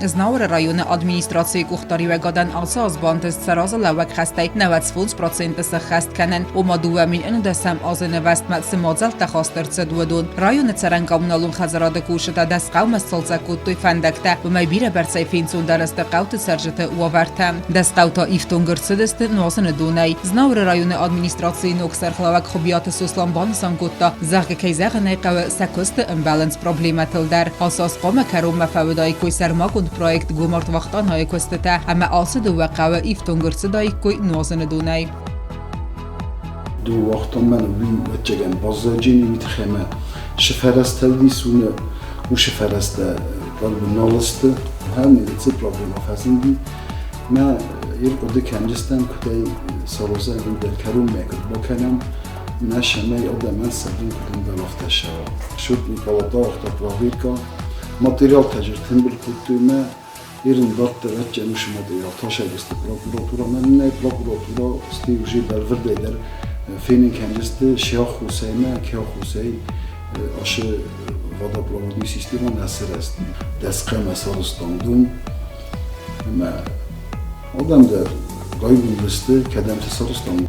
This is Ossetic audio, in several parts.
Знауыры районы администрацийы къухдариуӕгадӕн ацы аз бантыст сӕ разылӕууӕг хӕстӕй 95% сӕххӕст кӕнын, ома 2011 азы нывӕзтмӕ цы мадзӕлттӕ хаст ӕрцыд, уыдон. Районы цӕрӕн коммуналон хӕдзарады кусджытӕ Дӕсхъӕумӕ сцалцӕг кодтой фӕндӕгтӕ, уымӕй бирӕбӕрцӕй фенцондӕр сты хъӕуты цӕрджыты уавӕртӕ. Дӕсхъӕу та ифтонг ӕрцыдысты нуазыны донӕй. Знауыры районы администрацийы ног сӕргълӕууӕг Хуыбиаты Сослан банысан кодта, зӕгъгӕ, кӕй зӕгъын ӕй хъӕуы, сӕ куысты ӕмбӕлынц проблемӕтыл дӕр. Ацы аз хъуамӕ кӕронмӕ фӕуыдаиккой сӕрмагонд проект Гомарт Вахтанайы куыстытӕ ӕмӕ ацы дыууӕ хъӕуы ифтонг ӕрцыдаиккой нуазыны донӕй. Дыууӕхтонмӕ уый ӕвӕццӕгӕн баззаджын уый тыххӕй ӕмӕ сыфӕрӕзтӕ уыдис уымӕ уыцы фӕрӕзтӕ нал сты. Ахӕм цы проблемӕ фӕзынди. Мӕ ир хъуыды кӕнджыстӕм, куыдӕй саразӕм, уый дӕр кӕронмӕ куыд бакӕнӕм, нӕ сӕмӕй адӕмӕн сӕ бон куыд ӕмбӕлы, афтӕ сӕуа. Шутник Алатагъта проверка материалтӕ ӕртымбыл кодтой мӕ Ирын дарддӕр ӕдде уыцы материал тасӕгысты прокуратурӕмӕ нӕй прокуратура сты уже бӕлвырдӕй дӕр фенын кӕндзысты се аххосӕй мӕ ке аххосӕй ашы водопроводный система нӕ сырӕзт. Дӕсхъӕмӕ сарӕзтам дон ӕмӕ адӕм дӕр райгонд сты, кӕдӕмты сарӕзтам.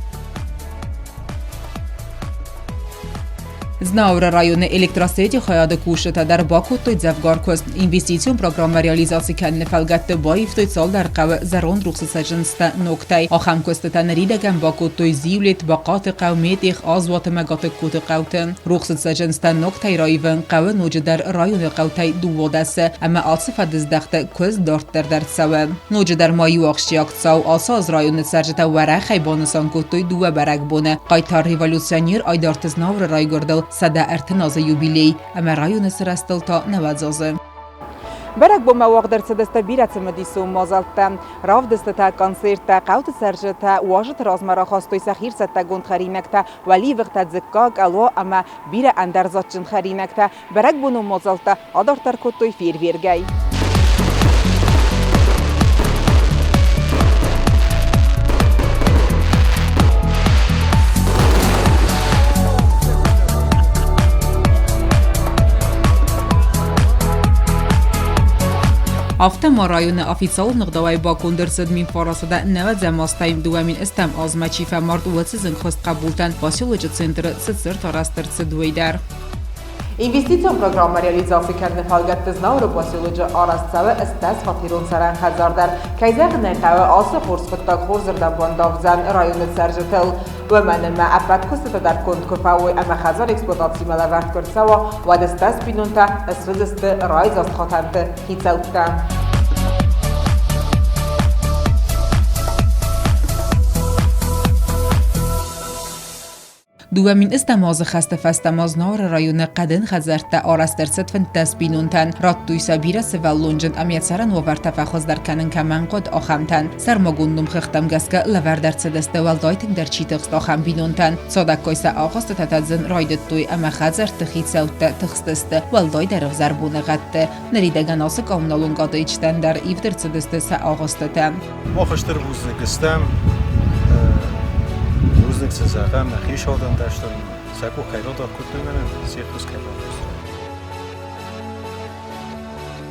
Знауыры районы электросети хайады кусджытӕ дӕр бакодтой дзӕвгар куыст. Инвестицион программӕ реализаци кӕныны фӕлгӕтты баивтой цалдӕр хъӕуы зӕронд рухсы цӕджындзтӕ ногтӕй. Ахӕм куыстытӕ ныридӕгӕн бакодтой Зиулет, Бахъаты хъӕу, Метъех, Азуат ӕмӕ Гатыгкоты хъӕуты. Рухсы цӕджындзтӕ ногтӕй раивын хъӕуы ноджыдӕр районы хъӕутӕй дыууадӕсы ӕмӕ ацы фӕдыздӕхты куыст дарддӕр дӕр цӕуы. Ноджыдӕр ма иу ахсджиаг цау ацы аз районы цӕрджытӕ уӕрӕхӕй банысан кодтой дыууӕ бӕрӕгбоны. Хъайтар-революционер Айдарты Знауыры райгуырдыл 130 азы юбилей ӕмӕ районы сырӕзтыл та 90 азы. Бӕрӕгбонмӕ уагъд ӕрцыдысты бирӕ цымыдисон мадзӕлттӕ. Равдыстытӕ, концерттӕ, хъӕуты цӕрджытӕ уазджыты размӕ рахастой сӕ хирцӕттӕгонд хӕринӕгтӕ, уӕливыхтӕ, дзыкка, къало ӕмӕ бирӕ ӕндӕр дзаджджын хӕринӕгтӕ. Бӕрӕгбонон мадзӕлттӕ адарддӕр кодтой фейерверкӕй. Афтӕ ма районы официалон ӕгъдауӕй баконд ӕрцыд 1900 нӕуӕдзӕм азтӕй 2000 азмӕ чи фӕмард, уыцы зынгхуыст хъӕбултӕн поселочы центры цы цырт арӕзт ӕрцыд, уый дӕр. Инвестицион программӕ реализаци кӕныны фӕлгӕтты Знауыры поселочы арӕзт цӕуы 80-фатерон цӕрӕн хӕдзар дӕр. Кӕй зӕгъын ӕй хъӕуы, ацы хорз хъуыддаг хорзырдӕм бандавдзӕн районы цӕрджытыл. Уымӕн ӕмӕ ӕппӕт куыстытӕ дӕр конд куы фӕуой ӕмӕ хӕдзар эксплуатацимӕ лӕвӕрд куы ӕрцӕуа, уӕд стӕс бинонтӕ суыдзысты райдзаст хатӕнты хицӕуттӕ. 2000 азы хӕсты фӕстӕ ма Знауыры районы хъӕдын хӕдзӕрттӕ арӕзт ӕрцыд 15 бинонтӕн. Радтой сӕ бирӕ сывӕллонджын ӕмӕ цӕрӕн уавӕртӕ фӕхуыздӕр кӕнын кӕмӕн хъуыд, ахӕмтӕн. Сӕрмагонд номхыгъдтӕм гӕсгӕ лӕвӕрд ӕрцыдысты уӕлдай тынгдӕр чи тыхст, ахӕм бинонтӕн. Цадӕггай сӕ агъуыстытӕ тӕдзын райдыдтой ӕмӕ хӕдзӕртты хицӕуттӕ тыхстысты уӕлдайдӕр ӕвзӕр боныгъӕдты. Ныридӕгӕн ацы коммуналон гадаичтӕн дӕр ивд ӕрцыдысты сӕ агъуыстытӕ. Мах стыр бузныг стӕм, бузныг сын зӕгъӕм нӕ хицауадӕн дӕр стыр сӕ къух кӕй радаргъ кодтой мӕнӕн, се ххуыс кӕй бакодтой.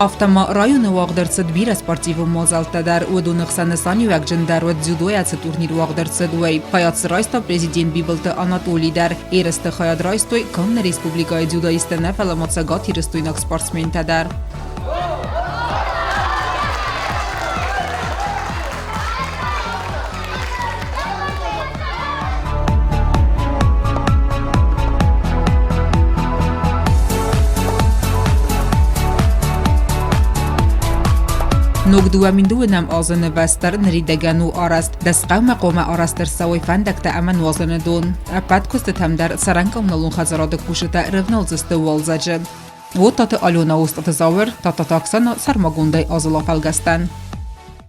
Афтӕ ма районы уагъд ӕрцыд бирӕ спортивон мадзӕлттӕ дӕр. Уыдоны хсӕн нысаниуӕгджындӕр уыд дзюдойӕ цы турнир уагъд ӕрцыд, уый. Хайад дзы райста президент Бибылты Анатоли дӕр. Ерысты хайад райстой канд нӕ республикӕйы дзюдоисттӕ нӕ, фӕлӕ ма цӕгатирыстойнаг спортсментӕ дӕр. Ног 2002 азы нывӕзтдӕр ныридӕгӕн у арӕзт. Дӕсхъӕумӕ хъуамӕ арӕзт ӕрцӕуой фӕндӕгтӕ ӕмӕ нуазыны дон. Ӕппӕт куыстытӕм дӕр цӕрӕн коммуналон хӕдзарады кусджытӕ рывналдзысты уалдзӕджы. Оттаты Алена Остъаты Зауыр, Тадтаты Оксана сӕрмагондӕй Азыла фӕлгӕстӕн.